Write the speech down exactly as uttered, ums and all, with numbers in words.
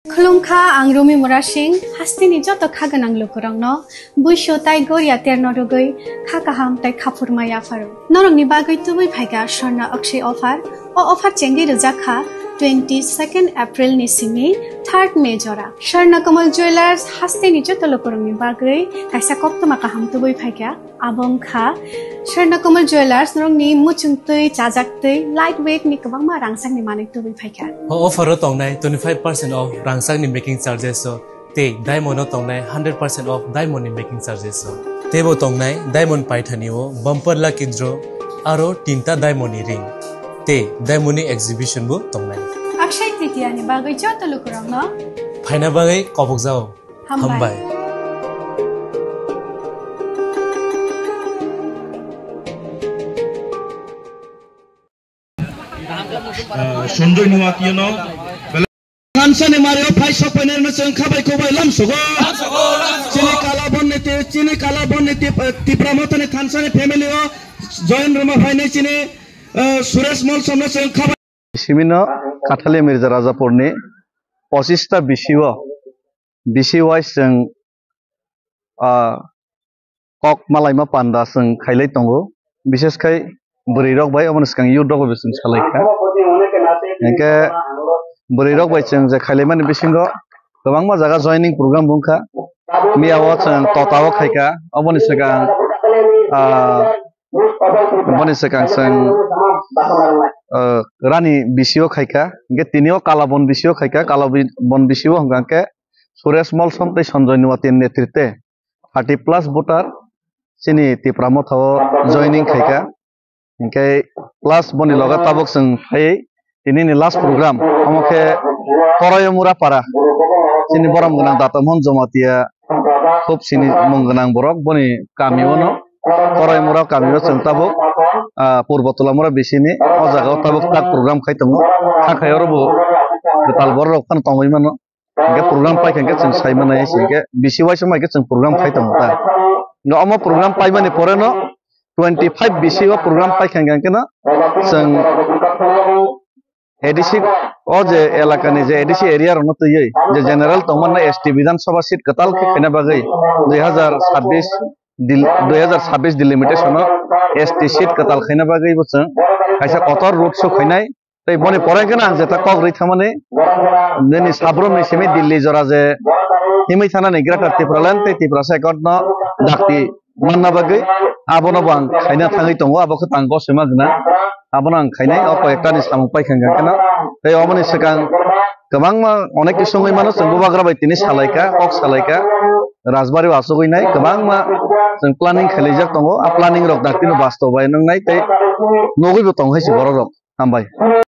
Khulumkha, ang Rumi Murasing, hasteni joto kha gwnang lukurokno buisu tai goria terno rwgwi kha kaham tai khaphurma yapharo. Norokni bagwi tubui phaikha Swarna Akshay offer. O offer chengwi rwjak kha twenty-second April ni simi third May jora. Swarna Kamal Jewellers hasteni joto lukurokni bagwi kaisa koktwma kaham tubui phaikha. Abo wngkha Swarna Kamal Jewellers, norokni muchungtwi, chajaktwi, light weight ni kwbangma rangchakni manwi tubui phaikha. O offer o tongnai twenty-five percent off rangchakni making charges o, tei diamond o tongnai hundred percent off diamond ni making charges o. Teibo tongnai diamond paithani o bumper lucky draw aro tinta diamond ni ring tei diamond ni exhibition bo tongnai. Akshay Tritiya ni bagwi joto lukurokno phaina bagwi kobokjao. Hambai. Hambai. Ah, Sanjoy Nuatiano. Thansani mario phai sok phainai rwna chwng khabai kobai lamsogo. Chini Kalabon ni ti-, chini Kalabon ni tip-, eh, Tipra Mothani Thansani family o join rwma phainai chini, eh, Suresh Molsomno chwng khabai. Simino Kathali Mirza Rajapurni pochista bisio, bisi wise chwng, ah, kok malaima panda chwng khailai tongo. Bishes khai bwrwi rok bai, oboni swkang youth rok bai chwng salai kha. Hinkhe bwrwi rok bai chwng je khailaimani bisingo kwbangma jaga joining program bo wngkha. Miya o chwng Tota o khaikha, oboni swkang, ah, Boni swkang chwng, uh, Rani B C O khaikha, hinkhe tini o Kalabon B C O khaikha, Kalabon B C O hwnkha khe Suresh Molsom tei Sanjoy Nuatiani netrite thirty plus voter chini Tipra Motha o joining khaikha. Hinkhe plus boni loge tabuk chwng phaiwi Tini ni last program, omo khe Koraiyomura para. Chini borom gwnang Data Mohon Jamatia, khub sini mung gwnang borok, boni kami o no. Koraiyomura kami o chwng tabuk, ah, Purbo Tolamura bisini, o jaga o tabuk tak program khai tongo. Kha khai oro bo kwtal borok rok phano tongwi mano. Hinkhe program paikha hinkhe chwng sai mano, hinkhe bisi waisa mai khe chwng program khai tongo ta. Hinkhe omo program paimani pore no twenty five bisi o program paikha hinkhe no chwng A D C o je elakani je A D C area rokno twiwi je general tongmani S T Bidhan Sabha seat kwtal khe khaina bagwi dui hazar sabbish dil-, dui hazar sabbish delimitation o S T seat kwtal khaina bagwi bo chwng kaisa kotor road show khainai. Tei boni pore khe ang jeta kok rwi thangmani, nini sabrumni simi Delhi jora je himwi thanani Greater Tipraland tei Tiprasa Accord no dakti manna bagwi abono bo ang khaina thangwi tongo, abo khe tang gosima gwnang, abono ang khainai o koyektani samung paikha hwnkha kheno. Tei oboni swkang kwbangma onek kis wngwi mano, chwng bubagra bai tini salaikha, kok salaikha, Rajbari o achugwi nai kwbangma chwng planning khailaijak tongo, a planning rok daktino bastob bai nwngnai tei nugwi bo tong hai se borok rok. Hambai.